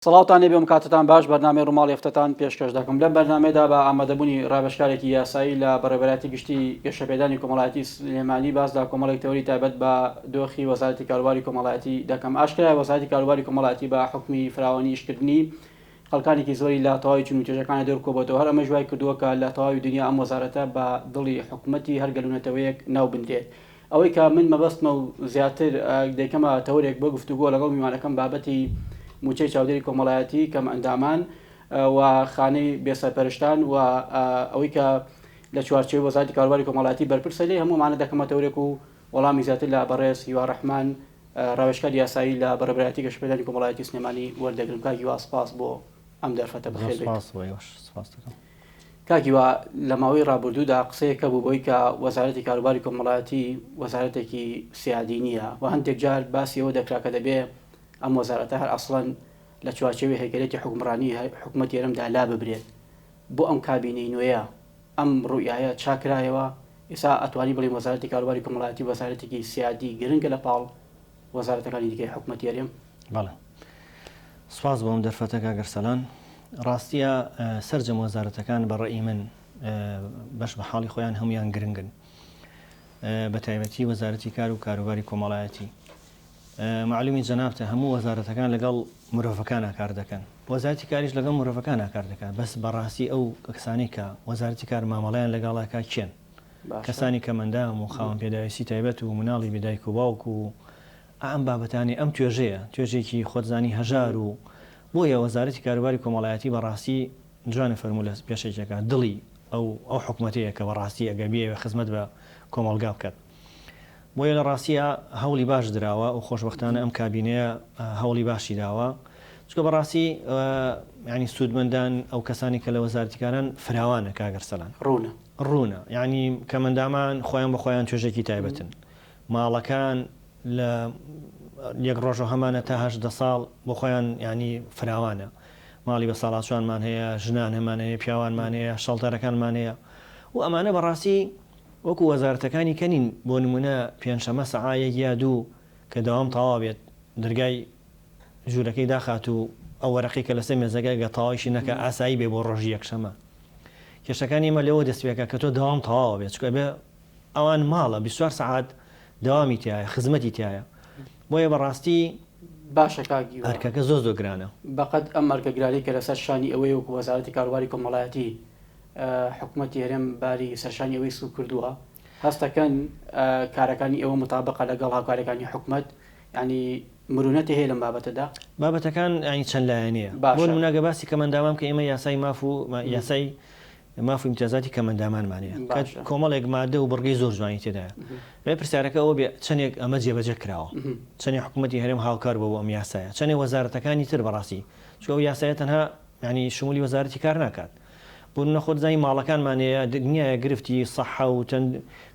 سڵاوتان لێبێ و کاتتان باش بەرنامەی ڕووماڵی هەفتەتان پێشکەش دەکەم لەم بەرنامەیەدا بە ئامادەبوونی ڕاوێژکارێکی یاسایی لە بەڕێوەبەرایەتی گشتی گەشەپێدانی کۆمەڵایەتی سلێمانی باس لە کۆمەڵێک تەوەری تایبەت بە دۆخی وەزارەتی کاروباری کۆمەڵایەتی دەکەم ئاشکرایە وەزارەتی کاروباری کۆمەڵایەتی بە حوکمی فراوانی ئیشکردنی خەڵکانێکی زۆری لە تەواوی چین و توێژەکانی دەور کۆبۆتەوە هەر ئەمەش وای کردووە کە لە تەواوی دنیا ئەم وەزارەتە بە دڵی حکومەتی هەر گەل و نەتەوەیەک ناو بنرێت ئەوەی کە من مەبەستمە و زیاتر دەیکەمە تەوەرێک بۆ گفتوگۆ لەگەڵ میوانەکەم بابەتی مووچەی چاودێری کۆمەڵایەتی کەمئەندامان و خانەی بێسەرپەرشتان و ئەوەی کە لە چوارچێوەی وەزارەتی کاروباری کۆمەڵایەتی بەرپرسە لێی هەموو ئەمانە دەکەمە تەورێک و وەڵامی زیاتر لە بەڕێز هیوا ڕەحمان ڕاوێژکاری یاسایی لە بەڕێوەبەرایەتی گەشەپێدانی کۆمەڵایەتی سلێمانی وەردەگرم کاک هیوا سپاس بۆ ئەم دەرفەتە بەخێر بێیت. سپاس بۆ ئێوەش سپاس دەکەم. کاک هیوا لە ماوەی ڕابردوودا قسەیەک هەبوو بەوەی کە وەزارەتی کاروباری کۆمەڵایەتی وەزارەتێکی سیادی نییە و هەندێک جار باسی ئەوە دەکرا کە دەبێ ئەم وەزارەتە هەر ئەسڵەن لە چوارچێوەی هەیکەلێتی حوکمڕانی حکومەتی هەرێمدا لاببرێت بۆ ئەم کابینەی نوێیە ئەم ڕوئیایە چاکرایەوە ئیسا ئەتوانی بڵێین وەزارەتی کاروباری کۆمەڵایەتی وەزارەتێکی سیادی گرنگە لە پاڵ وەزارەتەکانی دیکەی حکومەتی هەرێم؟ بەڵێ سوپاس بۆ ئەم دەرفەتە کاک ئەرسەلان. ڕاستیە سەرجەم وەزارەتەکان بە ڕەئی من بەش بە حاڵی خۆیان هەموویان گرنگن بە تایبەتی وەزارەتی کار و کاروباری کۆمەڵایەتی. مەعلومی جەنابتە هەموو وەزارەتەکان لەگەڵ مرۆڤەکانا کار دەکەن وەزارەتی کاریش لەگەڵ مرۆڤەکانا کار دەکات بەس بەڕاستی ئەو کەسانەی کە وەزارەتی کار مامەڵەیان لەگەڵ ئەکا کێن کەسانی کەمئەندام و خاوەن پێداویستی تایبەت و مناڵی بێ دایک و باوک و ئەم بابەتانەی ئەم توێژەیە توێژێکی خۆتزانی هەژار و بۆیە وەزارەتی کاروباری کۆمەڵایەتی بەڕاستی جوانە فەرموو لە پێشەکیەکە دڵی ئەو ئەو حکومەتەیە کە بەڕاستی ئەگەر بیەوێ خزمەت بە کۆمەڵگا بکات بۆیە لە ڕاستیا هەوڵی باش دراوە و خۆشبەختانە ئەم کابینەیە هەوڵی باشی داوە چونکە بەڕاستی یانی سوودمەندان ئەو کەسانی کە لە وەزارەتی کاران فراوانە کاک ئەرسەلان. ڕوونە. ڕوونە یانی کەمەندامان خۆیان بە خۆیان توێژێکی تایبەتن ماڵەکان لە یەک ڕۆژەوە هەمانە تا 18 ساڵ بۆ خۆیان یانی فراوانە ماڵی بە ساڵاچوانمان هەیە ژنان هەمان هەیە پیاوانمان هەیە شەڵتەرەکانمان هەیە و ئەمانە بەڕاستی وەکو وەزارەتەکانی کە نین بۆ نمونە پێنجشەمە سەعا یەک یا دوو کە دەوام تەواو بێت دەرگای ژوورەکەی داخات و ئەو وەرەقەی کە لەسەر مێزەکە گەر تەواویشی نەکا ئاسایی بێ بۆ ڕۆژی یەکشەمە کێشەکانی ئێمە لەوە دەست پێکا کە تۆ دەوام تەواو بێت چونکە ئەبێ ئەوان ماڵە 24 سەعات دەوامی تایە خزمەتی تایە بۆیە بەڕاستی باشە کاک هیوا ئەرکەکە زۆر زۆر گرانە. بەقەد ئەم ئەرکە گرانەی کە لەسەر شانی ئێوەیە وەکو وەزارەتی کاروباری کۆمەڵایەتی حکومەتی هەرێم باری سەرشانی ئەوەی سوک کردووە هەستەکەن کارەکانی ئێوە متابقە لەگەڵ هاوکاریەکانی حکومەت یانی مرونەتی هەیە لەم بابەتەدا؟ بابەتەکان یانی چەند لایەنەیە بۆ نمونە گەر باسی کەمئەندامان بکەین ئێمە یاسای ماف و یاسای ماف و ئیمتیازاتی کەمئەندامانمان هەیە کە کۆمەڵێک مادە و بڕگەی زۆر جوانی تێدایە بێ پرسیارەکە ئەوە بێ چەندێک ئەمە جێبەجێ کراوە چەندێک حکوومەتی هەرێم هاوکار بووە بۆ ئەم یاسایە چەندێک وەزارەتەکانی تر بەڕاستی چونکە ئەو یاسایە تەنها یانی شمولی وەزارەتی کار ناکات بۆ نمونە خۆت زانی ماڵەکانمان هەیە دنیایە گرفتی سەحە و تەند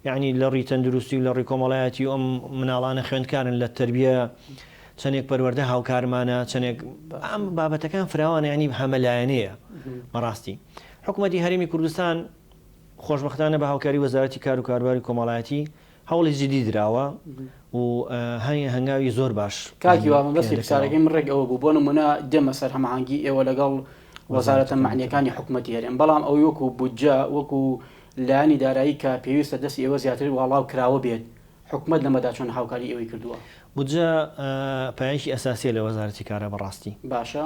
یانی لە ڕوی تەندروستی و لە ڕوی کۆمەڵایەتی و ئەم مناڵانە خوێندکارن لە تەربیە چەندێک پەروەردە هاوکارمانە چەندێک ئەم بابەتەکان فراوانە یانی هەمەلایەنەیە بەڕاستی حکوومەتی هەرێمی کوردستان خۆشبەختانە بە هاوکاری وەزارەتی کار و کاروباری کۆمەڵایەتی هەوڵی جدی دراوە و هەنگاوی زۆر باش کاک هیوا مەبەستی پرسیارەکەی من ڕێک ئەوە بوو بۆ نمونە دێمە سەر هەماهەنگی ئێوە لەگەڵ وەزارەتە مەعنیەکانی حکومەتی هەرێم بەڵام ئەوەی وەکو بودجە وەکو لایەنی دارایی کە پێویستە دەستی ئێوە زیاتر واڵا و کراوە بێت حکومەت لەمەدا چۆن هاوکاری ئێوەی کردووە؟ بودجە پایەکی ئەساسیە لە وەزارەتی کارا بەڕاستی باشە.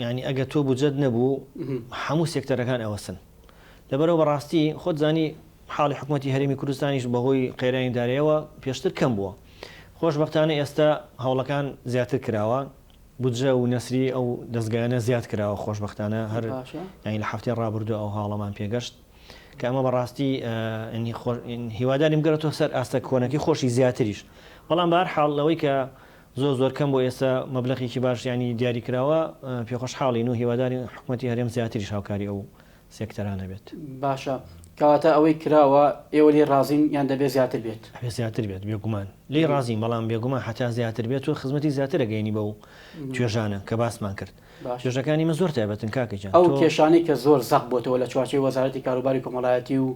یانی ئەگەر تۆ بودجەت نەبوو هەموو سێکتەرەکان ئەوەسن لەبەرئەوە بەڕاستی خۆت زانی حاڵی حکومەتی هەرێمی کوردستانیش بەهۆی قەیرانی دارایەوە پێشتر کەم بووە. خۆشبەختانە ئێستا هەوڵەکان زیاتر کراوە، بودجە و نەسری ئەو دەزگایانە زیاد کراوە خۆشبەختانە هەر یانی لە هەفتەی ڕابردوو ئەو هەواڵەمان پێگەشت کە ئەمە بەڕاستی هیوادارین بگەڕێتەوە سەر ئاستە کۆنەکەی خۆشی زیاتریش بەڵام بە هەر حاڵ لەوەی کە زۆر زۆر کەم بۆ ئێستا مەبلەغێکی باش یانی دیاری کراوە پێخۆشحاڵین و هیوادارین حکومەتی هەرێم زیاتریش هاوکاری ئەو سێکتەرانە بێت. باشە کەواتە ئەوەی کراوە ئێوە لێی ڕازین یان دەبێ زیاتر بێت؟ ئەبێ زیاتر بێت بێگومان لێی ڕازین بەڵام بێگومان حەتا زیاتر بێت تۆ خزمەتی زیاتر ئەگەیەنی بەو توێژانە کە باسمان کرد توێژەکانی ئێمە زۆر تایبەتن کاکە گیان ئەو کێشانەی کە زۆر زەق بۆتەوە لە چوارچێوەی وەزارەتی کاروباری کۆمەڵایەتی و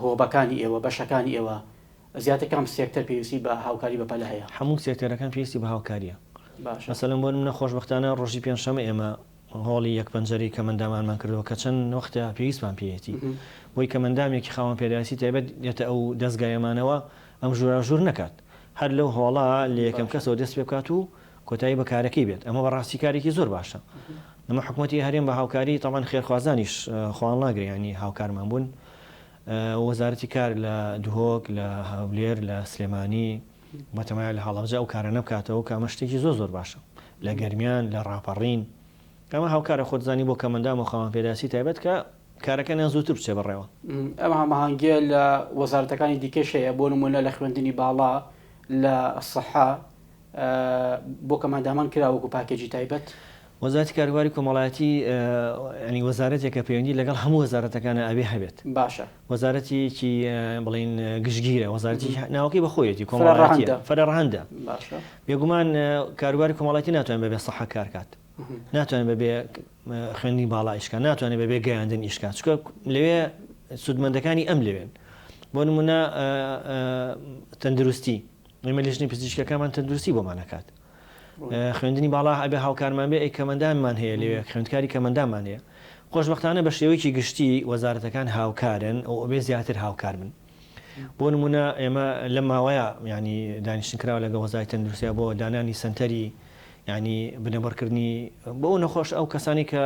هۆبەکانی ئێوە بەشەکانی ئێوە زیاتر کام سێکتەر پێویستی بە هاوکاری بەپەلە هەیە؟ هەموو سێکتەرەکان پێویستی بە هاوکاریە. باشە. مەسەلەن بۆ نمونە خۆشبەختانە ڕۆژی پێنجشەممە ئێمە هۆڵی یەک پەنجەرەی کەمەندامانمان کردەوە کە چەند وەختە پێویستمان پێیەتی بۆی کەمەندامێکی خاوەن پێداویستی تایبەت دێتە ئەو دەزگایەمانەوە ئەم ژووراوژوور نەکات هەر لەو هۆڵە لە یەکەم باشە. کەسەوە دەست پێ بکات و کۆتایی بە کارەکەی بێت ئەمە بەڕاستی کارێکی زۆر باشە ئەمە حکومەتی هەرێم بە هاوکاری تەبعەن خێرخوازانیش خۆهەڵناگرێ یانی هاوکارمان بوون وەزارەتی کار لە دهۆک لە هەولێر لە سلێمانی بەتەمایە لە هەڵەبجە ئەو کارانە بکاتەوە کە ئەمە شتێکی زۆر زۆر باشە لە گەرمیان لە ڕاپەڕین ئەمە هاوکارە خۆت زانی بۆ کەمەندام و خاوەن پێداویستی تایبەت کە کارەکانیان زووتر بچێ بەڕێوە. ئەم هەماهەنگیە لە وەزارەتەکانی دیکەش هەیە بۆ نموونە لە خوێندنی باڵا لە سەحە بۆ کەمئەندامان کرا وەکو پاکێجی تایبەت؟ وەزارەتی کاروباری کۆمەڵایەتی یانی وەزارەتێکە پەیوەندی لەگەڵ هەموو وەزارەتەکانا ئەبێ هەبێت. باشە. وەزارەتێکی بڵێین گشتگیرە، وەزارەتێکی ناوەکەی بە خۆیەتی کۆمەڵایەتیە، فرەڕەهەندە. فرەڕەهەندە. باشە. بێگومان کاروباری کۆمەڵایەتی ناتوانێت بەبێ سەحە کار کات، ناتوانێت بەبێ خوێندنی باڵا ئیش کات، ناتوانێت بەبێ گەیاندن ئیش کات، چونکە لەوێ سوودمەندەکانی ئەم لەوێن. بۆ نموونە تەندروستی، ئێمە لیژنەی پزیشکەکانمان تەندروستی بۆمان ئەکات. خوێندنی باڵا ئەبێ هاوکارمان بێ ئەی کەمەندانمان هەیە لەوێ خوێندکاری کەمەندانمان هەیە خۆشبەختانە بە شێوەیەکی گشتی وەزارەتەکان هاوکارن و ئەبێ زیاتر هاوکار بن بۆ نمونە ئێمە لەم ماوەیە ینی دانیشتن کراوە لەگەڵ وەزارەتی تەندروستیا بۆ دانانی سەنتەری ینی بنەبڕکردنی بۆ نەخۆش ئەو کەسانی کە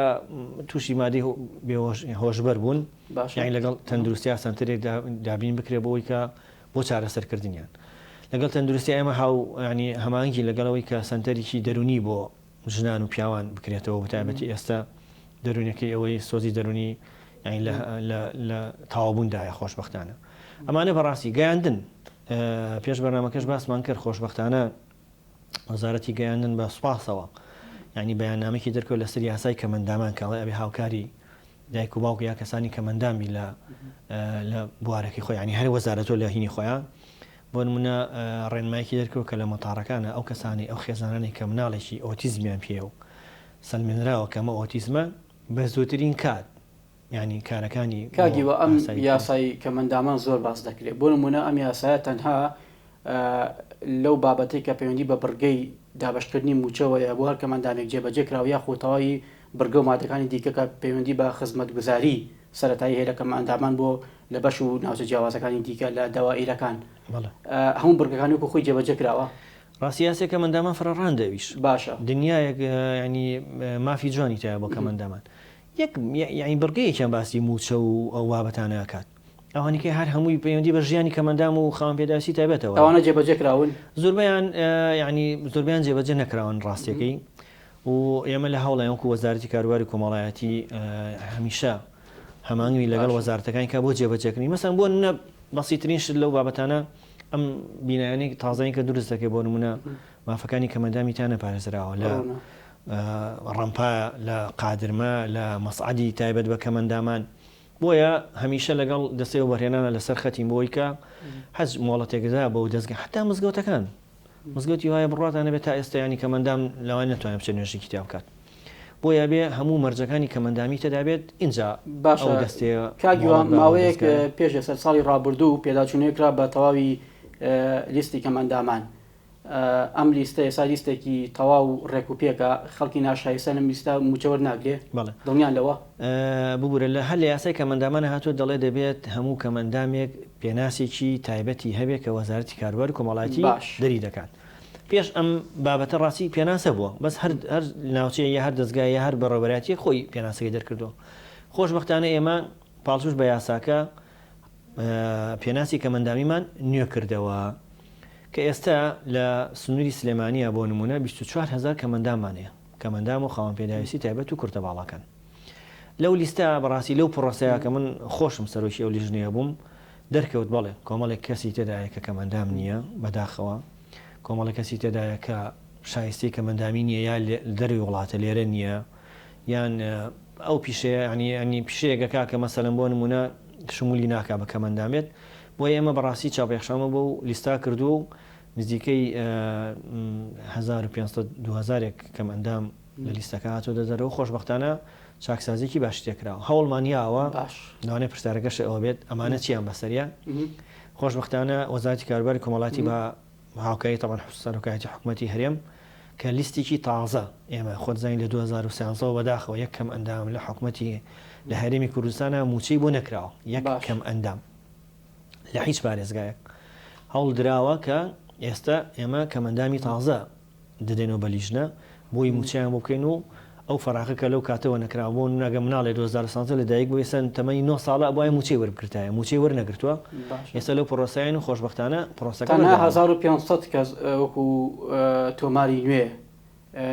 تووشی مادەی هۆشبەر بوون یانی لەگەڵ تەندروستیا سەنتەرێک دابین بکرێ بۆ ئەوەی کە بۆ چارەسەرکردنیان. لەگەڵ تەندروستی ئێمە هاو یانی هەماهەنگی لەگەڵ ئەوەی کە سەنتەریکی دەروونی بۆ ژنان و پیاوان بکرێتەوە بەتایبەتی ئێستا دەروونەکەی ئەوەی سۆزی دەروونی یانی لە لە لە تەواوبووندایە خۆشبەختانە. ئەمانە بەڕاستی گەیاندن پێش بەرنامەکەش باسمان کرد خۆشبەختانە وەزارەتی گەیاندن بە سوپاسەوە یانی بەیاننامەیەکی دەرکرد لەسەر یاسای کەمەندامان کە ئەڵێ ئەبێ هاوکاری دایک و باوک یا کەسانی کەمەندام بی لە لە بوارەکەی خۆی یانی هەر وەزارەتۆ لە هینی خۆیان بۆ نمونە ڕێنمایەکی دەرکرد کە لە مەتارەکانە ئەو کەسانی ئەو خێزانانەی کە مناڵێکی ئۆتیزمیان پێیە و سەلمێنراوە کە ئەمە ئۆتیزمە بە زووترین کات یانی کارەکانی کاک بۆ هیوا ئەم ئاسایی بکەن. یاسای کەمەندامان زۆر باس دەکرێت بۆ نمونە ئەم یاسایە تەنها لەو بابەتەی کە پەیوەندی بە بڕگەی دابەشکردنی مووچەوەیە بۆ هەر کەمئەندامێک جێبەجێ کراوە یاخود تەواوی بڕگە و مادەکانی دیکە کە پەیوەندی بە خزمەتگوزاری سەرەتایی هەیە لە کەمئەندامان بۆ لە بەش و ناوچە جیاوازەکانی دیکە لە دەوائیرەکان هەموو بڕگەکانی وەکو خۆی جێبەجێ کراوە؟ ڕاستی یاسای کەمئەندامان فرەڕەهەندە ئەویش باشە. دنیایەک یانی مافی جوانی تیایە بۆ کەمئەندامان یەک یانی بڕگەیەکیان باسی مووچە و ئەو بابەتانە ئەکات. ئەوانیکەی هەر هەمووی پەیوەندی بە ژیانی کەمئەندام و خاوەن پێداویستی تایبەتەوە. ئەوانە جێبەجێ کراون؟ زۆربەیان یانی زۆربەیان جێبەجێ نەکراون ڕاستیەکەی و ئێمە لە هەوڵین وەکو وەزارەتی کاروباری کۆمەڵایەتی هەمیشە هەماهەنگی لەگەڵ وەزارەتەکانی کە بۆ جێبەجێکردنی مەسەن بۆ نمونە بەسیترین شت لەو بابەتانە ئەم بینایانەی تازەی کە دروست دەکەی بۆ نمونە مافەکانی کەمئەندامی تا نەپارێزراوە لە ڕەمپا لە قادرمە لە مەسعەدی تایبەت بە کەمئەندامان بۆیە هەمیشە لەگەڵ دەستەی وەبەرهێنانە لەسەر خەتین بۆ ئەوەی کە حەج مۆڵەتێک دا بەو دەزگا حەتا مزگەوتەکان مزگەوتی وایە بڕواتان نەبێت تا ئێستا یانی کەمەندام لەوان نەتوانێت بچێت نوێژێکی تیا بکات بۆیە بێ هەموو مەرجەکانی کەمەندامی تێدا بێت ئینجا باشە ئەو دەستەیە کاک هیوا مۆڵەت با بەو ماوەیەک دەزگایە. پێش ئێستا ساڵی ڕابردوو پێداچوونەوەی کرا بە تەواوی لیستی کەمئەندامان ئەم لیستە ئێستا لیستێکی تەواو ڕێک و پێکە، خەڵکی ناشایستە لەم لیستە مووچە وەرناگرێ؟ بەڵێ. دڵنیان لەوە؟ ببورە لە هەر لە یاسای کەمئەندامانە هاتووە دەڵێ دەبێت هەموو کەمئەندامێک پێناسێکی تایبەتی هەبێت کە وەزارەتی کاروباری کۆمەڵایەتی باش. دەری دەکات. پێش ئەم بابەتە ڕاستی پێناسە بووە بەس هەر هەر ناوچەیە یا هەر دەزگایە یا هەر بەڕێوەبەرایەتیەک خۆی پێناسەکەی دەرکردووە. خۆشبەختانە ئێمە پاڵپشت بە یاساکە پێناسی کەمئەندامیمان نوێ کردەوە کە ئێستا لە سنووری سلێمانییە بۆ نموونە 24 هەزار کەمئەنداممان هەیە، کەمئەندام و خاوەن پێداویستی تایبەت و کورتە باڵاکان. لەو لیستە بەڕاستی لەو پڕۆسەیە کە من خۆشم سەرۆکی ئەو لیژنەیە بووم دەرکەوت بەڵێ کۆمەڵێک کەسی تێدایە کە کەمئەندام نییە بەداخەوە کۆمەڵێک کەسی تێدایە کە شایستەی کەمئەندامی نییە یا لە دەرەوەی وڵاتە لێرە نییە یان ئەو پیشەیە یانی یانی پیشەیەک ئەکا کە مەسەلەن بۆ نموونە شمولی ناکا بە کەمئەندام بێت بۆیە ئێمە بەڕاستی چاوپێخشانمان بۆ و لیستا کردووە و نزیکەی 1500 2000 کەمئەندام لە لیستەکە هاتووەتە دەرەوە خۆشبەختانە چاکسازیەکی باشی تێکراوە هەوڵمان یاوە باش لەوانەیە پرسیارەکەش ئەوە بێت ئەمانە چیان بەسەریە خۆشبەختانە وەزارەتی کاروباری کۆمەڵاتی بە هاوکاری تەبعەن سەرۆکایەتی حکومەتی هەرێم. کە لیستێکی تازە ئێمە خۆت زانین لە 2013 وە بەداخەوە یەک کەم ئەندام لە حکومەتی لە هەرێمی کوردستانە موچەی بۆ نەکراوە یەک کەم ئەندام لە هیچ پارێزگایەک هەوڵ دراوە کە ئێستا ئێمە کەمەندامی تازە دەدەینەوە بە لیژنە بۆی موچەیان بۆ بکەین و ئەو فەراغە کە لەو کاتەوە نەکراوە بۆ نمونە ئەگەر مناڵێ 2013 لە دایک بوو ئێستا تەمەنی 9 ساڵە ئەبوایە موچەی وەربگرتایە موچەی وەرنەگرتووە ئێستا لەو پرۆسەیەن و خۆشبەختانە پرۆسەکە تەنها بەردەوامە. 1500 کەس وەکو تۆماری نوێ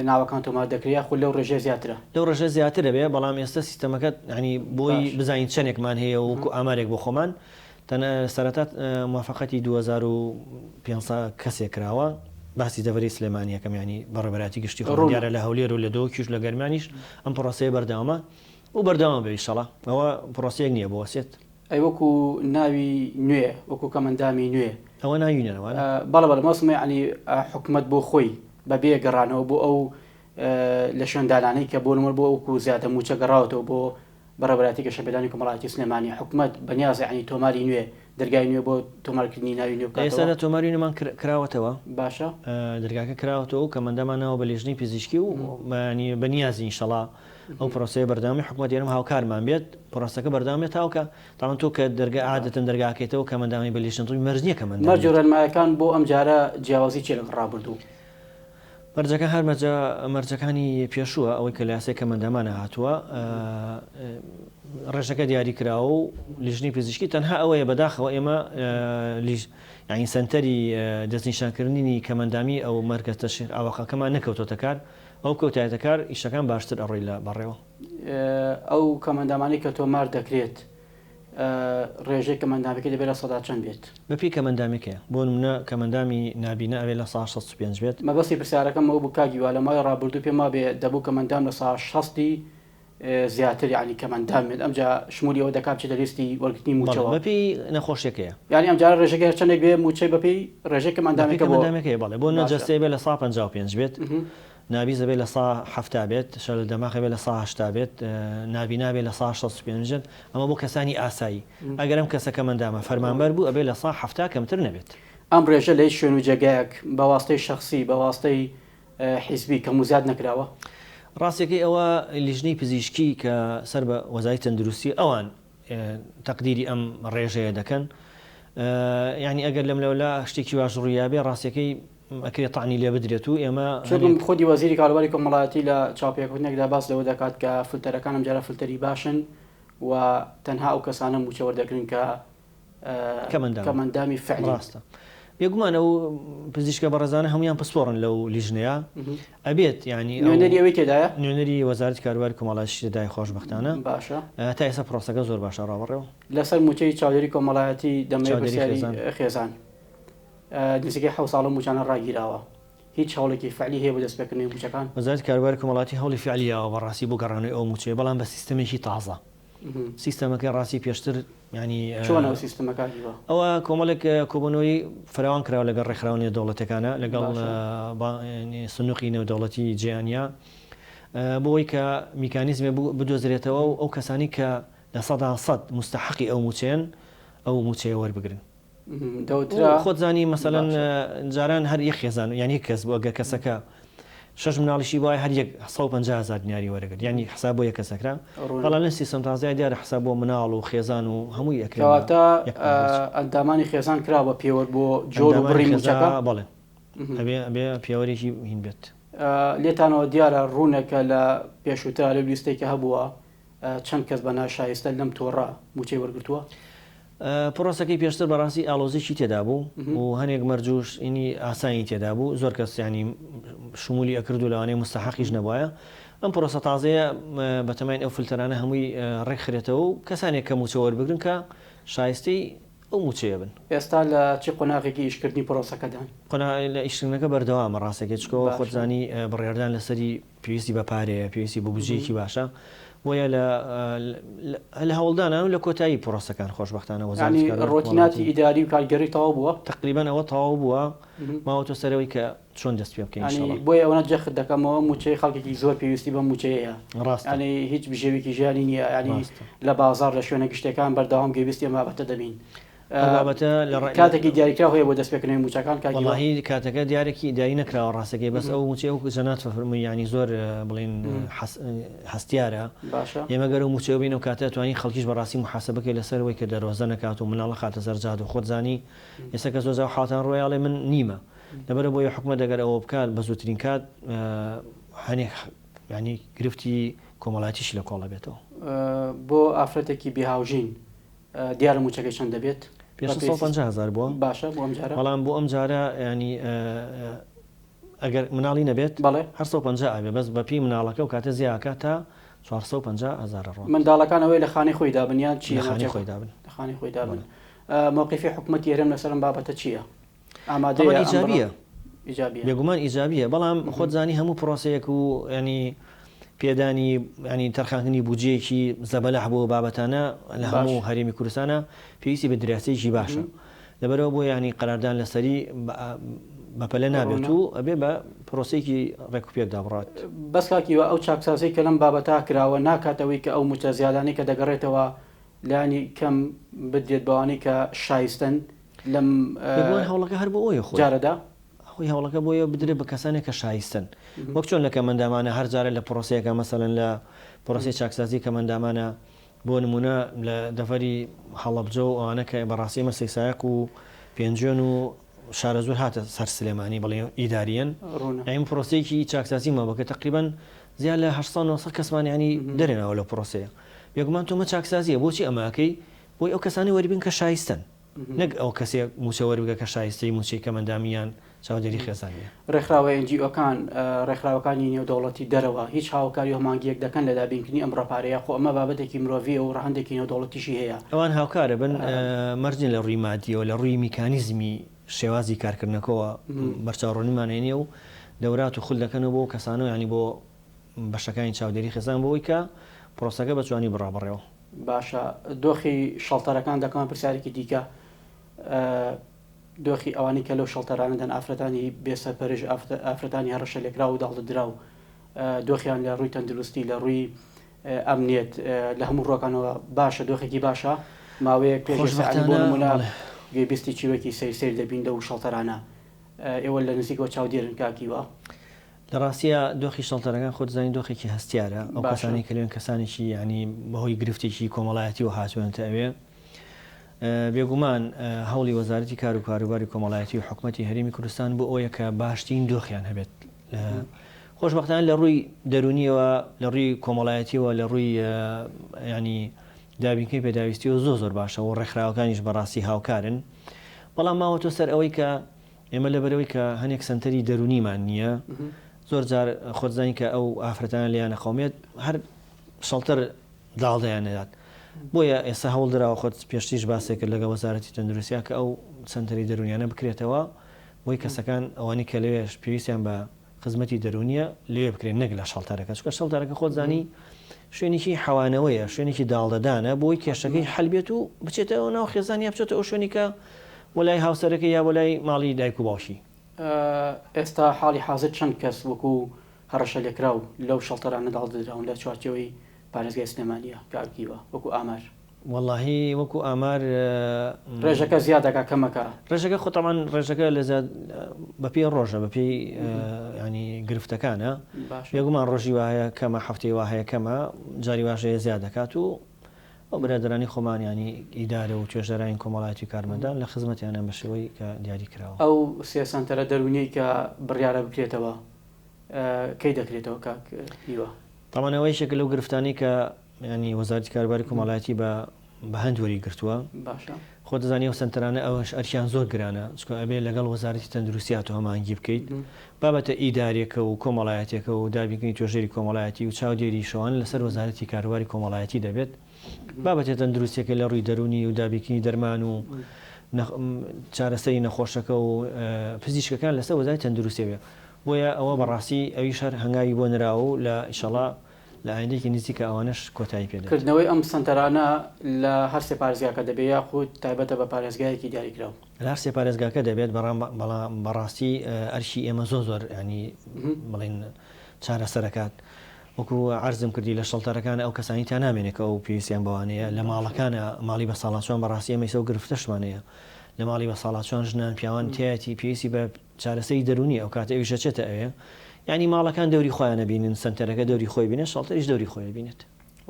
ناوەکان تۆمار دەکرێت یاخود لەو ڕێژەیە زیاترە؟ لەو ڕێژە زیاترە بێ بەڵام ئێستا سیستەمەکە یانی بۆی باش. بزانین چەنێکمان هەیە و وەکو ئامارێک بۆ خۆمان تەنە سەرەتا موافەقەتی 2500 کەسێک کراوە باسی دەڤەری سلێمانی ئەکەم یانی بەڕێوەبەرایەتی گشتی خۆمان ڕوونە. دیارە لە هەولێر و لە دهۆکیش لە گەرمیانیش ئەم پرۆسەیە بەردەوامە و بەردەوام بێ ئیشەڵا ئەوە پرۆسەیەک نییە بوەسێت. ئەی وەکو ناوی نوێ وەکو کەمئەندامی نوێ؟ ئەوە ناوی نوێنە وانە؟ بەڵێ بەڵێ مەبەستم یەعنی حکومەت بۆ خۆی بەبێ گەڕانەوە بۆ ئەو لە شوێندانانەی کە بۆ نموونە بۆ وەکو زیادە مووچە گەڕاوەتەوە بۆ بەڕێوەبەرایەتی گەشەپێدانی کۆمەڵایەتی سلێمانی حکومەت بەنیازە یەعنی تۆماری نوێ دەرگای نوێ بۆ تۆمارکردنی ناوی نوێ لە ئێستادا بکاتەوە؟ تۆماری نوێمان کراوەتەوە. باشە. دەرگاکە کراوەتەوە و کەمەندەمان ناوە بە لێژنەی پزیشکی و یانی بەنیازین ئینشەڵا ئەو پرۆسەیە بەردەوامی حکومەتی هەرێم هاوکارمان بێت پرۆسەکە بەردەوام بێت تاوکە تاوان تۆ کە دەرگا عادەتەن دەرگاکەیتەوە کەمەندامی بە لیژنە تۆی مەرج نییە کەمەندام مەرج و بێت. ڕێنمایەکان بۆ ئەمجارە جیاوازی چیە لەگەڵ ڕابردوو؟ مەرجەکان هەر مەرجە مەرجەکانی پێشووە ئەوەی کە لە یاسای کەمەندامانە هاتووە ڕێژەکە دیاری کراوە و لیژنەی پزیشکی تەنها ئەوەیە بەداخەوە ئێمە لیژ یانی سەنتەری دەستنیشانکردنی کەمەندامی ئەو مەرکەز تەشخیص ئاواقەکەمان نەکەوتۆتە کار ئەو بکەوتایەتە کار ئیشەکان باشتر ئەڕۆی لە بەڕێوە. ئەو کەمئەندامانەی کە تۆمار دەکرێت ڕێژەی کەمئەندامەکەی دەبێت لە سەدا چەند بێت؟ بەپێی کەمئەندامەکەیە. بۆ نمونە کەمئەندامی نابینا ئەبێت 65% بێت. مەبەستی پرسیارەکەم ئەوە بوو کاک هیوا لە ماوەی ڕابردوو پێم وابێ دەبوو کەمئەندام 60% زیاتر یانی کەمئەندام بێت ئەمجا شمولی ئەوە دەکات بچێتە لیستی وەرگرتنی بەڵێ مووچەوە. بەپێی نەخۆشیەکەیە. یانی ئەمجارە ڕێژەکەی هەر چەندێک بێ مووچەی بەپێی ڕێژەی بەپێی کەمئەندامەکە بۆ کەمئەندامەکەیە بەڵێ بۆ نمونە باشە. جەستەی ئەبێ 55% بێت نابیست ئەبێ 70% بێت شەلەل دەماغ ئەبێ 80% بێت نابینا ئەبێ 65% بێت ئەمە بۆ کەسانی ئاسایی ئەگەر ئەم کەسە کەمئەندامە فەرمانبەر بوو ئەبێ 70% کەمتر نەبێت. ئەم ڕێژە لە هیچ شوێن و جێگایەک بە واستەی شەخسی بە واستەی حیزبی کەم و زیاد نەکراوە؟ ڕاستیەکەی ئەوە لیژنەی پزیشکی کە سەر بە وەزارەتی تەندروستی ئەوان تەقدیری ئەم ڕێژەیە دەکەن یانی ئەگەر لەم لەولا شتێکی واش ڕوویابێ ڕاستیەکەی ئەکرێ تەعنی لێ بدرێت و ئێمە چونکە هەنێک خودی وەزیری کاروباری کۆمەڵایەتی لە چاوپێکەوتنێکدا باس لەوە دەکات کە فلتەرەکان ئەمجارە فلتەری باشن و تەنها ئەو کەسانە مووچە وەردەگرن کە کەمئەندامن. کەمئەندامی فعلین. ڕاستە. بێگومان ئەو پزیشکە بەڕێزانە هەموویان پسپۆڕن لەو لیژنەیە. ئەبێت یانی ئەو. نوێنەری ئەوەی تێدایە؟ نوێنەری وەزارەتی کاروباری کۆمەڵایەتیشی تێدایە خۆشبەختانە. باشە. تا ئێستا پرۆسەکە زۆر باشە ڕابەڕێوە. لەسەر مووچەی چاودێری کۆمەڵایەتی دەمەوێت چاودێری پرسیاری خێزان. خێزان. نزیکەی حەوت ساڵە مووچانە ڕاگیراوە. هیچ هەوڵێکی فعلی هەیە بۆ دەستپێکردنەوەی مووچەکان؟ وەزارەتی کاروباری کۆمەڵایەتی هەوڵی فعلی یاوە بەڕاستی بۆ گەڕانەوەی ئەو مووچەیە بەڵام بە سیستەمێکی تازە. سیستەمەکەی ڕاستی پێشتر یانی. چۆنە ئەو سیستمە کاک هیوا؟ ئەوە کۆمەڵێک کۆبوونەوەی فراوان کراوە لەگەڵ ڕێکخراوە نێودەوڵەتیەکانە لەگەڵ سندوقی نێودەوڵەتی جیهانیە بۆ ئەوەی کە میکانیزمێ بدۆزرێتەوە و ئەو کەسانی کە 100% موستەحەقی ئەو مووچەیەن ئەو مووچەیە وەربگرن. دەوترا خۆت زانی مەسەلەن جاران هەر یەک خێزان یان یەک کەس بوو ئەگەر کەسەکە شەش مناڵیشی بوایە هەر یەک 150 هەزار دیناری وەرەگرت یانی حساب بۆ یەک کەس ئەکرا بەڵام لەم سیستەم تازەیە دیارە حساب بۆ مناڵ و خێزان و هەمووی ئەکرێ بە کەواتە یەک پاکێج. ئەندامانی خێزان کرا بە پێوەر بۆ جۆر و ئەندامانی بڕی خێزان مووچەکە؟ بەڵێ ئەبێ ئەبێ پێوەرێکی هین بێت. لێتانەوە دیارە ڕوونە کە لە پێشووترا لەو لیستەی کە هەبووە چەند کەس بە ناشایستە لەم تۆڕە مووچەی وەرگرتووە؟ پرۆسەکەی پێشتر بەڕاستی ئاڵۆزیی تێدا بوو و هەنێک مەرج و شتی ئاسانی تێدا بوو، زۆر کەس یانی شمولی ئەکرد و لەوانەیە موستەحەقیش نەبوایە. ئەم پرۆسە تازەیە بەتەماین ئەو فلتەرانە هەمووی ڕێکخرێتەوە و کەسانێک کە مووچە وەربگرن کە شایستەی ئەو مووچەیە بن. ئێستا لە چ قۆناغێکی ئیشکردنی پرۆسەکەدان؟ قۆناغ لە ئیشکردنەکە بەردەوامە ڕاستەکەی، چونکە خۆت باشە. زانی بڕیاردان لەسەری پێویستی بە پارەیە، پێویستی بە بودجەیەکی باشە، بۆیە لە لە هەوڵدانان و لە کۆتایی پرۆسەکان خۆشبەختانە وەزارەتی یانی کاروباری ڕۆتیناتی کۆمەڵایەتی. ئیداری و کارگێڕی تەواو بووە؟ تەقریبەن ئەوە تەواو بووە، ماوەتەوە سەر ئەوەی کە چۆن دەست پێ بکەین یانی ئینشەڵا. بۆیە ئەوەنە جەخت دەکەمەوە مووچەی خەڵکێکی زۆر پێویستی بەم مووچەیەیە. ڕاستە. یانی هیچ بژێویەکی ژیانی نییە، یانی ڕاستە. لە بازاڕ لە شوێنە گشتیەکان بەردەوام گوێبیستی ئەم بابەتە دەبین. ئەو بابەتە لە ڕای کاتێکی دیاریکراو هەیە بۆ دەستپێکردنەوەی مووچەکان کاک هیوا؟ وەڵاهی کاتەکە دیارێکی دیاری نەکراوە ڕاستەکەی بەس ئەو مووچەی ئەو جەنات فەرمووی یانی زۆر بڵێین هەستیارە باشە. ئێمە گەر ئەو مووچەیە بین ئەو کاتە ئەتوانین خەڵکیش بەڕاستی موحاسەبە بکەی لەسەر ئەوەی کە دەرۆزە نەکات و مناڵ نەخاتە سەر جادە خۆت زانی ئێستا کە زۆر جار حاڵەتان ڕووەیە ئەڵێ من نیمە لەبەرئەوە بۆیە حکومەت ئەگەر ئەوە بکات بە زووترین کات هەنێک یانی گرفتی کۆمەڵایەتیشی لە کۆڵ ئەبێتەوە. بۆ ئافرەتێکی بێ هاوژین دیارە مووچەکەی چەند دەبێت؟ پێشتر 150 هەزار بووە. باشە بۆ ئەم جارە؟ بەڵام بۆ ئەم جارە یانی ئەگەر مناڵی نەبێت بەڵێ. هەر 150 ئەبێ بەس بە پێی مناڵەکە ئەو کاتە زیا ئەکات تا 450 هەزار ئەڕوات. منداڵەکان ئەوەی لە خانەی خۆی دابن یان چی؟ لە خانەی خۆی دابن. لە خانەی خۆی دابن. مەوقیفی حکومەتی هەرێم لەسەر ئەم بابەتە چییە؟ ئامادەیە ئەمە ئەم بڕە؟ ئیجابییە. ئیجابییە. بێگومان ئیجابییە بەڵام خۆت زانی هەموو پرۆسەیەک و یانی پێدانی یانی تەرخانکردنی بودجەیەکی زەبەلاح بۆ بابەتانە لە هەموو هەرێمی کوردستانە پێویستی بە دراسەیەکی باشە لەبەرئەوە بۆ یانی قەراردان لەسەری بەپەلە نابێت و ئەبێ بە پرۆسەیەکی ڕێکوپێکدا بڕات. بەس کاک هیوا ئەو چاکسازیەی کە لەم بابەتە کراوە ناکات ئەوەی کە ئەو موچە زیادانەی کە دەگەڕێتەوە لایەنی کەم بدرێت بەوانەی کە شایستەن لەم بێگومان هەوڵەکە هەر بۆ ئەوەیە خۆی. جارەدا؟ خۆی هەوڵەکە بۆیە بدرێت بە کەسانێک کە شایستەن. وەک چۆن لە کەمئەندامانە هەر جارە لە پرۆسەیەکە مەسەلەن لە پرۆسەی چاکسازی کەمئەندامانە بۆ نموونە لە دەڤەری هەڵەبجە و ئەوانە کە بەڕاستی ئێمە سەیسایەق و پێنجوێن و شارەزوور هاتە سەر سلێمانی بڵێ ئیداریەن یانی پرۆسەیەکی چاکسازیمان بۆ کە تەقریبەن زیاد لە 800 900 کەسمان یانی دەرێناوە لەو پرۆسەیە. بێگومان تۆ مە چاکسازیە بۆچی ئەمە ئەکەی؟ بۆی ئەو کەسانەی وەربگرن کە شایستەن. نەک ئەو کەسێک مووچە وەربگرێ کە شایستەی مووچەی کەمئەندامی یان چاودێری خێزان نییە. ڕێکخراوە NGO کان، ڕێکخراوەکانی نێودەوڵەتی دەرەوە، هیچ هاوکاری و هەماهەنگییەک دەکەن لە دابینکردنی ئەم بڕە پارەیە؟ خۆ ئەمە بابەتێکی مرۆڤییە و ڕەهەندێکی نێودەوڵەتیشی هەیە. ئەوان هاوکارەبن، مەرج نییە لە ڕووی مادییەوە، لە ڕووی میکانیزمی شێوازی کارکردنەکەوە بەرچاوڕوونیمان هەیە و دەورات و خول دەکەنەوە بۆ ئەو کەسانە یانی بۆ بەشەکانی چاودێری خێزان بۆ ئەوەی کە پرۆسەکە بە جوانی بڕا بەڕێوە. باشە دۆخی شەڵتەرەکان دەکەمە پرسیارێکی دیکە دۆخی ئەوانەی کە لەو شەڵتەرانەدان ئافرەتانی بێسەرپەرش ئافرەتانی هەڕەشە لێکراو و داڵدەدراو دۆخیان لە ڕووی تەندروستی لە ڕووی ئەمنیەت لە هەموو ڕووەکانەوە باشە دۆخێکی باشە ماوەیەک پێش بۆ نمونە گوێبیستی چیرۆکی سەیر سەیر دەبین لەو شەڵتەرانە ئێوە لە نزیکەوە چاودێرن کاک هیوا. لە ڕاستیا دۆخی شەڵتەرەکان خۆت دەزانی دۆخێکی هەستیارە، ئەو کەسانەی کە لەوێن کەسانێکی یانی بەهۆی گرفتێکی کۆمەڵایەتیەوە هاتوونەتە ئەوێ. بێگومان هەوڵی وەزارەتی کار و کاروباری کۆمەڵایەتی و حکومەتی هەرێمی کوردستان بۆ ئەوەیە کە باشترین دۆخیان هەبێت. خۆشبەختانە لە ڕووی دەروونیەوە، لە ڕووی کۆمەڵایەتیەوە، لە ڕووی یانی دابینکردنی پێداویستیەوە زۆر زۆر باشە و ڕێکخراوەکانیش بەڕاستی هاوکارن. بەڵام ماوەتەوە سەر ئەوەی کە ئێمە لەبەرئەوەی کە هەنێک سەنتەری دەروونیمان نییە زۆر جار خۆت زانی کە ئەو ئافرەتانە لێیان ئەقەومێت هەر شەڵتەر داڵدەیان نەدات بۆیە ئێستا هەوڵ دراوە خۆت پێشتریش باسێک کرد لەگەڵ وەزارەتی تەندروستیا کە ئەو سەنتەری دەروونیانە بکرێتەوە بۆی کەسەکان ئەوانی کە لەوێش پێویستیان بە خزمەتی دەروونیە لەوێ بکرێت نەک لە شەڵتەرەکە چونکە شەڵتەرەکە خۆت زانی شوێنێکی حەوانەوەیە شوێنێکی داڵدەدانە بۆی کێشەکەی حەل بێت و بچێتەوە ناو خێزان یا بچێتە ئەو شوێنی کە بۆ لای هاوسەرەکەی یا بۆ لای ماڵی دایک و باوکی. ئێستا حاڵی حازر چەند کەس وەکو هەڕەشەلێکراو لەو شەڵتەرانە داڵدەدراون لە چوارچێوەی پارێزگای سلێمانییە کاک هیوا وەکو ئامار؟ وەڵاهی وەکو ئامار. ڕێژەکە زیاد ئەکا کەم ئەکا؟ ڕێژەکە خۆ تەبعەن ڕێژەکە لە زیاد بە پێی ڕۆژە بە پێی یانی گرفتەکانە باشە. بێگومان ڕۆژی وا هەیە کەمە هەفتەی وا هەیە کەمە جاری واش هەیە زیاد دەکات و ئەو برادەرانی خۆمان یانی ئیدارە و توێژەرانی کۆمەڵایەتی و کارمەندان لە خزمەتیانن بە شێوەی کە دیاری کراوە. ئەو سێ سەنتەرە دەروونیەی کە بڕیارە بکرێتەوە کەی دەکرێتەوە کاک هیوا؟ تەبعەن ئەوە یەکێکە لەو گرفتانەی کە یانی وەزارەتی کاروباری کۆمەڵایەتی بە بە هەند وەری گرتووە. باشە. خۆت دەزانی ئەو سەنتەرانە ئەوەش ئەرکیان زۆر گرانە چونکە ئەبێ لەگەڵ وەزارەتی تەندروستیا تۆ هەماهەنگی بکەیت بابەتە ئیداریەکە و کۆمەڵایەتیەکە و دابینکردنی توێژەری کۆمەڵایەتی و چاودێری شەوانە لەسەر وەزارەتی کاروباری کۆمەڵایەتی دەبێت بابەتە تەندروستیەکە لە ڕووی دەروونی و دابینکردنی دەرمان و چارەسەری نەخۆشەکە و پزیشکەکان لەسەر وەزارەتی تەندروستی بێ بۆیە ئەوە بەڕاستی ئەویش هەر هەنگاوی بۆ نراوە و لە ئیشەڵا لە ئایندەیەکی نزیکا ئەوانەش کۆتایی پێ دێت. کردنەوەی ئەم سەنتەرانە لە هەرسێ پارێزگاکە دەبێت یاخود تایبەتە بە پارێزگایەکی دیاریکراو؟ لە هەرسێ پارێزگاکە دەبێت، بەڵام بەڵام بەڕاستی ئەرکی ئێمە زۆر زۆر یانی بڵێین چارەسەر ئەکات. وەکو عەرزم کردی لە شەڵتەرەکان ئەو کەسانی تا نامێنێ کە ئەو پێویستیان بەوانەیە لە ماڵەکانە ماڵی بەساڵاچوان بەڕاستی ئێمە ئیسە ئەو گرفتەشمان هەیە لە ماڵی بەساڵاچوان ژنان پیاوان تیایەتی پێویستی بە چارەسەری دەروونیە ئەو کاتە ئەویش ئەچێتە ئەوێ یانی ماڵەکان دەوری خۆیان ئەبینن سەنتەرەکە دەوری خۆی بینێت شەڵتەریش دەوری خۆی ئەبینێت.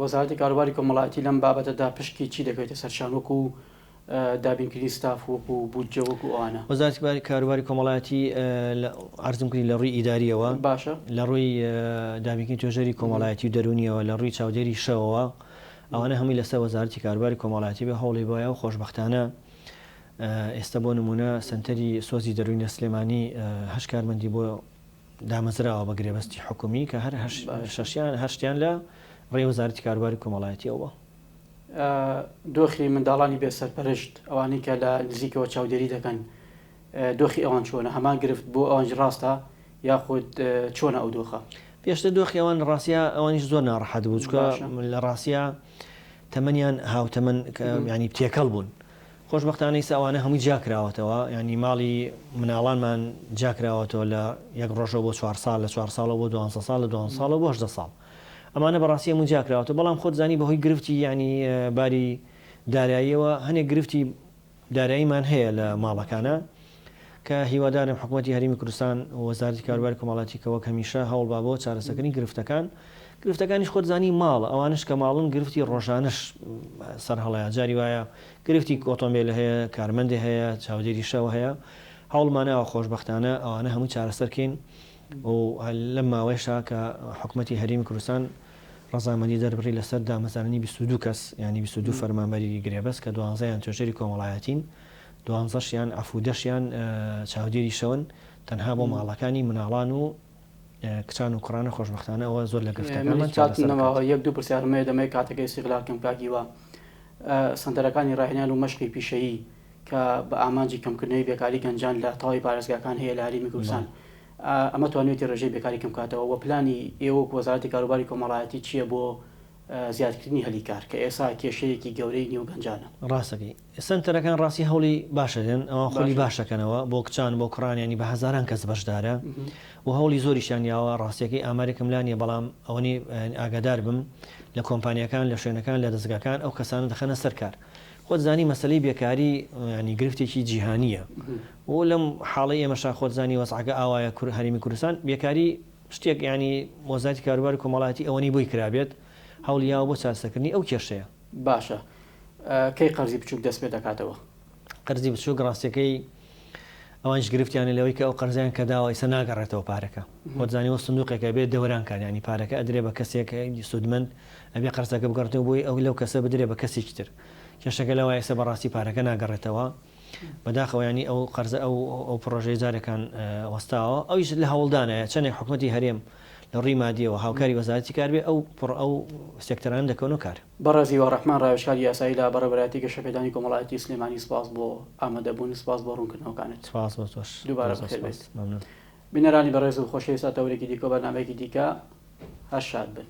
وەزارەتی کاروباری کۆمەڵایەتی لەم بابەتەدا پشکی چی دەکەوێتە سەرشان وەکو دابینکردنی ستاف وەکو بودجە وەکو ئەوانە؟ وەزارەتی کاروباری کۆمەڵایەتی عەرزم کردی لە ڕووی ئیداریەوە باشە. لە ڕووی دابینکردنی توێژەری کۆمەڵایەتی و دەروونیەوە لە ڕووی چاودێری شەوەوە ئەوانە هەمووی لەسەر وەزارەتی کاروباری کۆمەڵایەتی بێ هەوڵی بۆیە و خۆشبەختانە ئێستا بۆ نموونە سەنتەری سۆزی دەروونی لە سلێمانی هەشت کارمەندی بۆ دامەزراوە بە گرێبەستی حکومی کە هەر شەشیان هەشتیان لە ڕێی وەزارەتی کاروباری کۆمەڵایەتیەوە بووە. دۆخی منداڵانی بێ سەرپەرشت، ئەوانەی کە لە نزیکەوە چاودێری دەکەن، دۆخی ئەوان چۆنە؟ هەمان گرفت بۆ ئەوانیش ڕاستە یاخود چۆنە ئەو دۆخە؟ پێشتر دۆخی ئەوان لە ڕاستیا ئەوانیش زۆر ناڕەحەت بوو، چونکە لە ڕاستیا تەمەنیان هاوتەمەن یانی تێکەڵ بوون. خۆشبەختانە ئیستا ئەوانە هەمووی جیا کراوەتەوە، یانی ماڵی مناڵانمان جیا کراوەتەوە لە یەک ڕۆژەوە بۆ چوار ساڵ، لە چوار ساڵەوە بۆ دوانزە ساڵ، لە دوانزە ساڵەوە بۆ 18 ساڵ. ئەمانە بەڕاستی هەموو جیا کراوەتەوە، بەڵام خۆت زانی بەهۆی گرفتی یانی باری داراییەوە هەنێک گرفتی داراییمان هەیە لە ماڵەکانا کە هیوادارم حکومەتی هەرێمی کوردستان و وەزارەتی کاروباری کۆمەڵایەتی کە وەک هەمیشە هەوڵ با بۆ چارەسەکردنی گرفتەکان گرفتەکانیش خۆت زانی ماڵە ئەوانەش کە ماڵن گرفتی ڕۆژانەش سەرهەڵەیە جاری وایە گرفتی ئۆتۆمبێل هەیە کارمەندێ هەیە چاودێری شەو هەیە هەوڵماناوە خۆشبەختانە ئەوانە هەمووی چارەسەر کەین و لەم ماوەیەشا کە حکومەتی هەرێمی کوردستان ڕەزامەندی دەربڕی لەسەر دامەزراندنی 22 کەس یانی 22 فەرمانبەری گرێبەست کە دوانزەیان توێژەری کۆمەڵایەتین دوانزەشیان عەفو دەشیان چاودێری شەون تەنها بۆ ماڵەکانی مناڵان و کچان و کوڕانە خۆشبەختانە ئەوە زۆر لە گرفتەکانمان چارەسەر دەکات. یەک دوو پرسیارم هەیە دەمەوێت کاتەکە ئیستیغلال کەم کاک هیوا سەنتەرەکانی ڕاهێنان و مەشقی پیشەیی کە بە ئامانجی کەمکردنەوەی بێکاری گەنجان لە تەواوی پارێزگاکان هەیە لە هەرێمی کوردستان ئەمە توانیویەتی ڕێژەی بێکاری کەم بکاتەوە و پلانی ئێوە وەکو وەزارەتی کاروباری کۆمەڵایەتی چییە بۆ زیادکردنی هەلی کار کە ئێستا کێشەیەکی گەورەی نێو گەنجانە؟ ڕاستەکەی سەنتەرەکان ڕاستی هەوڵی باش ئەدەن ئەوان خولی باش ئەکەنەوە بۆ کچان بۆ کوڕان یانی بە هەزاران کەس بەشدارە و هەوڵی زۆریشیان یاوە ڕاستیەکەی ئامارێکم لا نیە بەڵام ئەوەنی ئاگادار بم لە کۆمپانیاکان لە شوێنەکان لە دەزگاکان ئەو کەسانە دەخەنە سەر کار خۆت زانی مەسەلەی بێکاری یانی گرفتێکی جیهانیە و لەم حاڵەی ئێمەشا خۆت زانی وەزعەکە ئاوایە کور هەرێمی کوردستان بێکاری شتێک یانی وەزارەتی کاروباری کۆمەڵایەتی ئەوەنەی بۆی کرابێت هەوڵی یاوە بۆ چارەسەرکردنی ئەو کێشەیە. باشە کەی قەرزی بچوک دەست پێ دەکاتەوە؟ قەرزی بچوک ڕاستیەکەی ئەوانیش گرفتیانە لەوەی کە ئەو قەرزەیان کە داوە ئیستا ناگەڕێتەوە پارەکە خۆت زانی وە سندوقێکە بێ دەوران کات یانی پارەکە ئەدرێ بە کەسێک سوودمەند ئەبێ قەرزەکە بگەڕێتەوە بۆی ئەو لەو کەسە بدرێ بە کەسێکی تر کێشەکە لەوە ئێستا بەڕاستی پارەکە ناگەڕێتەوە بەداخەوە یانی ئەو قەرزە ئەو ئەو پڕۆژەیە جارێکان وەستاوە ئەویش لە هەوڵدانایە چەندێک حکومەتی هەرێم لە ڕووی مادیەوە هاوکاری وەزارەتی کار بێ ئەو پڕ ئەو سێکتەرانە دەکەونە کار. بەڕێز هیوا ڕەحمان ڕاوێژکاری یاسایی لە بەڕێوەبەرایەتی گەشەپێدانی کۆمەڵایەتی سلێمانی سپاس بۆ ئامادەبوون سپاس بۆ ڕوونکردنەوەکانت. سپاس بۆ تۆش. دووبارە بەخێر بێیت. مەمنون. بینەرانی بەڕێز و خۆشەویست تا تەوەرێکی دیکە و بەرنامەیەکی دیکە هەر شاد بن.